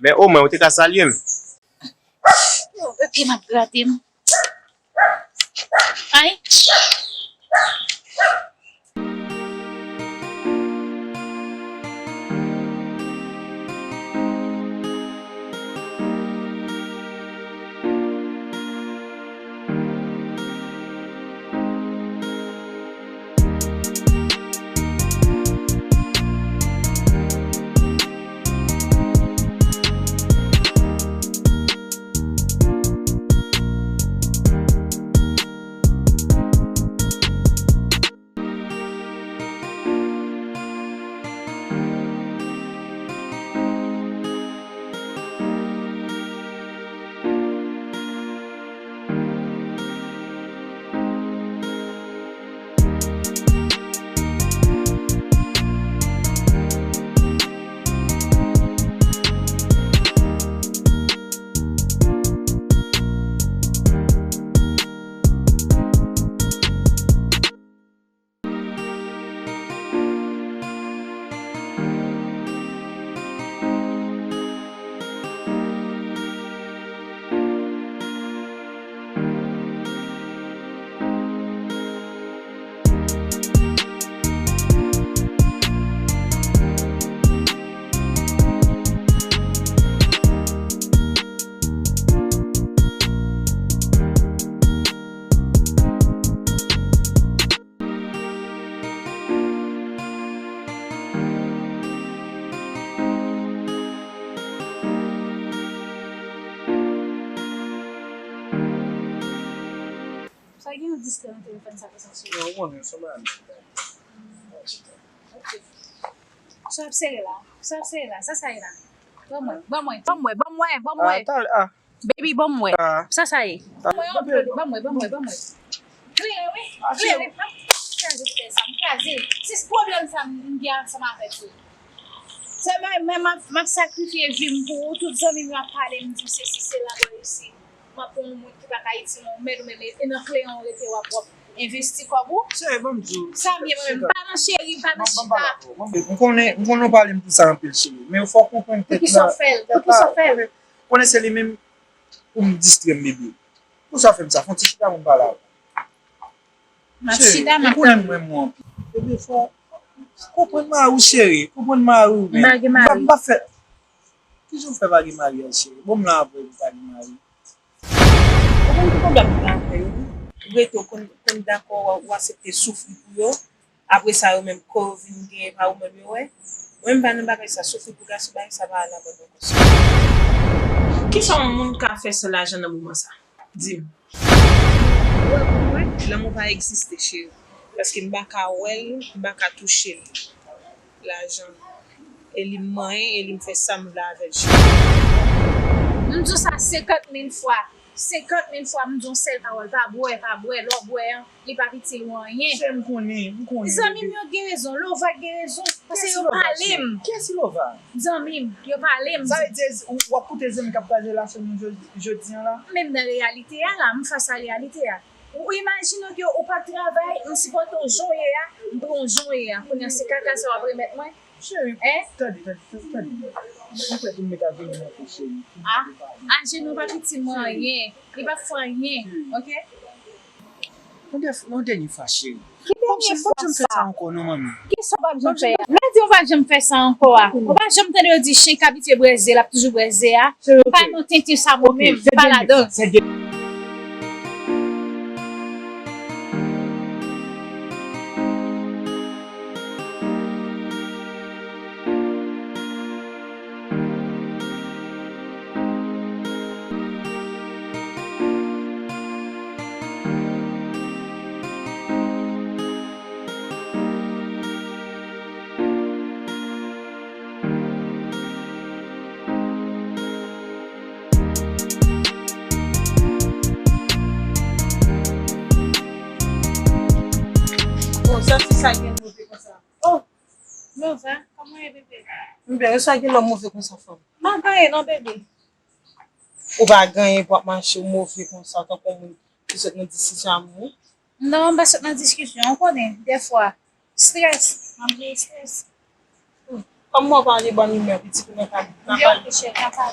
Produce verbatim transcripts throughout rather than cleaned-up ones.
Men omwen, ou te ka salye m. Yo, bebe m ap grate m. Ay. Sa gen yon distrè nan telefòn sa konsa sou. Non, ou konnen, se yon bagay m ap gade. Ok. Sa w ap sere la? Sa w ap sere la? Sa sa ye la? Ban mwen, ban mwen, ban mwen, ban mwen, ban mwen. Ah, talè, ah. Baby, ban mwen. Ah. Sa sa ye? Ah, ban mwen, ban mwen, ban mwen, ban mwen. Klere, wi. Ah, klere, wi. M ap kraze bouteyi sa, m kraze l. Se pwoblèm sa m gen ansanm avèk ou. Se mwen, men m ap, m ap sakrifye vi m pou ou. Tout zanmi m yo ap pale m, di m sesi, sela, bò isi. M ap pran yon moun ki pa ka itil mwen, men ou menm, e nan kleyon w rete w ap, w ap envesti kòb ou. Cheri, ban m di w. Sa m ye mwen menm, m pa nan cheri, m pa nan chita. M konnen, m konnen w pale m pou sa anpil, cheri. Men fò w konprann tèt la. Poukisa w fè l? Poukisa w fè l? Konnen se li menm pou m distrè m, bebe. Poukisa w fè m sa? Fè yon ti chita pou m pale avè w. M ap chita, m ap tande. Cheri, ou konnen m renmen w anpil. Bebe, fò w konprann mari w, cheri. Konprann mari w, men. M pa gen mari. M pa, m pa fè. Kijan w fè pa gen mari a, cheri? Bon, m la avè w, ou pa gen mari. Ou konn ki pwoblèm mwen avè yo? Ou rete, ou konn, konn dakò, w, w aksepte soufri pou yo. Apre sa, yo menm, kò yo vin genyen pa ou menm yo wè. Mwen, m pa nan bagay sa, soufri pou gason, bagay sa pa al avè mwen konsa. Kisa yon moun ka fè san lajan nan moman sa? Di m. Ou wè pou mwen, lanmou pa egziste, cheri. Paske m pa ka wè l, m pa ka touche l. Lajan. E li m manyen, e li m fè sa m vle avè l, cheri. M di w sa senkant mil fwa. Senkant mil fwa, m di w yon sèl pawòl, pa bwè, pa bwè. Lè w bwè an, li p ap itil ou anyen. Cheri, m konnen, m konnen, bebe. Zanmi m yo gen rezon, Lova gen rezon, paske yo pale m. Kiyès Lova? Zanmi m, yo pale m. Sa vle di, w ap koute zanmi k ap kraze relasyon nou jodi, jodi an la? Men m nan reyalite a la, m fas a reyalite a. Ou imajine w ke ou p ap travay, m sipòte w jan w ye a, m pran w jan w ye a. Kounye a se kaka sa w ap remèt mwen? Cheri, tande, tande, tande. Mwen prè pou m met ajenou nan kou cheri. Ah, ajenou pa piti mwen anyen. Li pa fè anyen, oke? Yon dè-, yon dènye fwa, cheri. Ki dènye fwa sa? P ap janm fè sa ankò, non, manmi. Kisa w p ap janm fè a? Lè di w p ap janm fè sa ankò a, ou pa janm tande yo di chen k abitye brèze, l ap toujou brèze a? M pa nan tenten sa mwen menm, m pa ladan. Bon, santi sa gen move konsa. Oh, Nova, kòman w ye, bebe? M byen, sa gen lè w move konsa, fanm? M pa gen anyen non, bebe. Ou pa gen anyen pou ap mache, ou move konsa, tankou yon moun ki sot nan diskisyon amou? Non, m pa sot nan diskisyon, ou konnen, dèfwa, strès, m ap jere strès. Hmm. Kòm mwen pa andedan rimè, pitit ou nan ka, nan ka. Ok, cheri, nan ka.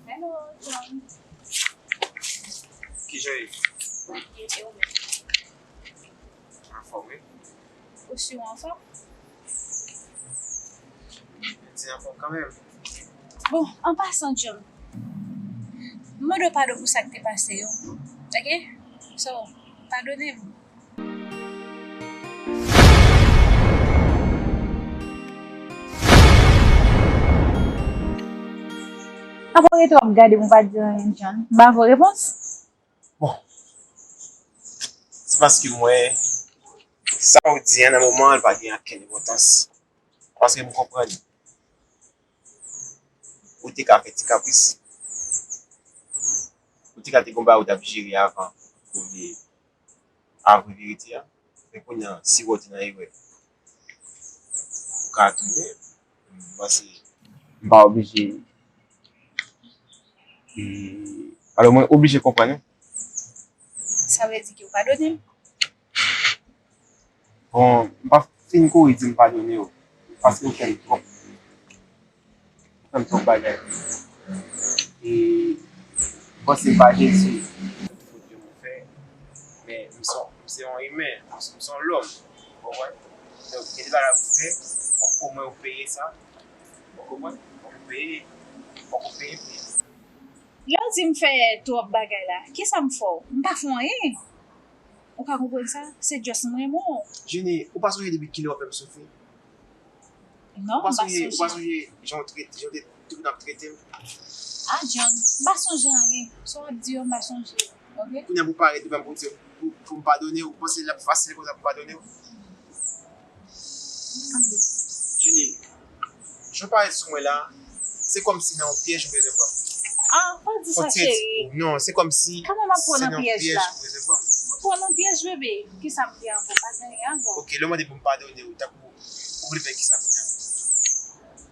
Hello, John. Kijan w ye? Byen, e ou menm? Anfòm, wi. Ou si w anfòm? Ti anfòm kanmenm. Bon, an pasan, John, m mande w padon pou sa k te pase yo. Ok? So, padone m. Apa w rete w ap gade m, ou pa di anyen, John? M ba w repons? Bon, se paske m wè sa w di a nan moman an, li pa gen okenn enpòtans. Paske m konprann ou te ka fè ti kapris. Ou te ka te gon bagay ou t ap jere avan pou vle avwe verite a. Men kounye a, si w te nan erè, ou ka tounen. M panse m pa oblije, e, alò, mwen oblije konprann, wi. Sa vle di ke w padone m? Bon, m pa fin kouri di m padone w, paske w fè m twòp. Ou fè m twòp bagay. E m panse m pa Jezi. Tout fot yo mwen fè, men m se, m se yon imen, m se, m se yon lòm. Ou konprann? Donk, gen de bagay ou fè, fòk omwen ou peye sa. Ou konprann? Fòk ou peye, fòk ou peye pri a. Lè w di m fè twòp bagay la, kisa m fè w? M pa fè w anyen. Ou ka konprann sa? Se just m renmen w. Jenny, ou pa sonje depi kilè w ap fè m soufri? Non, m pa sonje. Ou pa sonje jan w trete, jan w te toujou ap trete m? Ah, John, m pa sonje anyen. Sa w ap di yo, m pa sonje. Ok? Kounye a pou w parèt devan m pou w di, pou, pou m padone w, ou panse l ap fasil konsa pou m padone w? Jenny, jan w parèt sou mwen la, se kòmsi nan yon pyèj ou bezwen pran m. Ah, pa di sa, cheri. Non, se kòmsi se nan yon pyèj ou bezwen pran m. Kòman m ap pran w nan pyèj la? M ap pran w nan pyèj, bebe. Kisa m gen ankò? Pa gen anyen ankò. Ok, lè w mande pou m padone w, tankou ou vle fè kisa kounye a?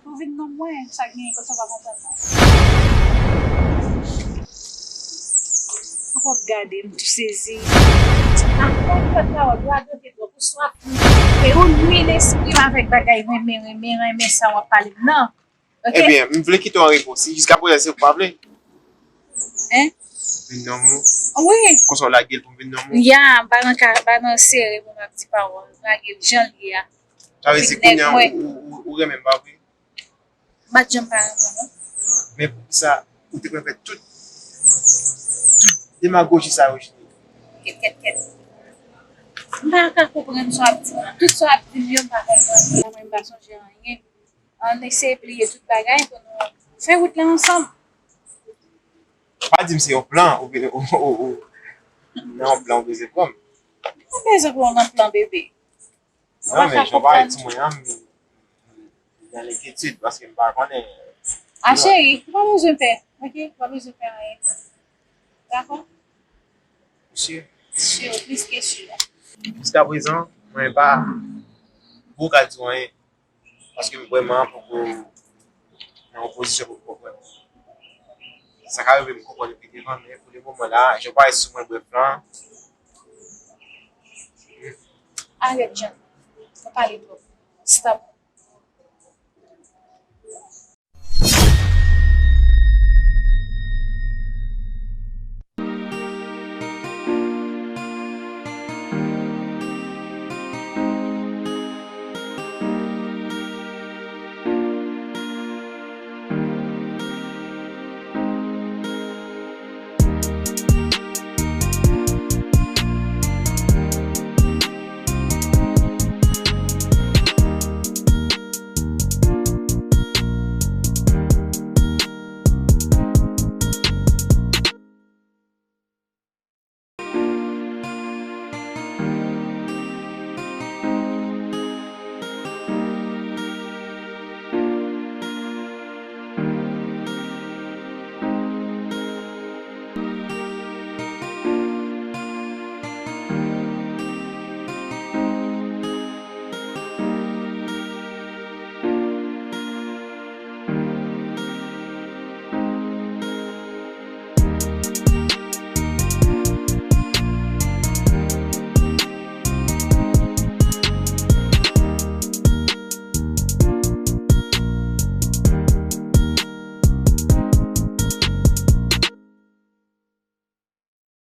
Pou vin nonm mwen, sa k genyen, kote w pa konprann non. Papa ap gade m tou sezi. Akoz fè pawòl yo radote twòp, ou swa e ou nwi lespri m avèk bagay renmen, renmen, renmen sa w ap pale m nan. Ok? Ebyen, m vle kite w an repo. Si jiskaprezan se ou k pa vle. Hein? Vin nonm ou. Wi. Konsa w lage l pou m vin nonm ou. Ya, m pa nan ka, m pa nan sere pou m ap di pawòl. M lage l jan l ye a. Sa vle di kounye a ou, ou, ou, ou renmen m, pa vre? M pa t janm pa renmen w, non. Men poukisa ou te pral fè tout, tout demagoji sa yo, Jenny? Kèt, kèt, kèt. M pa ka konprann sa w ap di. Tout sa w ap di m yo, m pa konprann. Mwen, m pa sonje anyen. Ann eseye bliye tout bagay pou nou fè wout la ansanm. Pa di m se yon plan, ou, ou, ou, ou, nan yon plan ou bezwen pran m. M pa bezwen pran w nan plan, bebe. Non, men jan w pale sou mwen an, m, m nan lenkyetid, paske m pa konnen. Ah, cheri, ou pa bezwen pè, ok? Ou pa bezwen pè anyen. Dakò? Sure. Sure, plis ke sure. Jiskaprezan, mwen pa poko ka di w anyen. Paske m vrèman poko nan yon pozisyon pou m konprann. Sa ka rive m konprann pi devan, men pou le moman la, jan w pale sou mwen, brèf lan. Arèt, John. Ou pale twòp. Stop.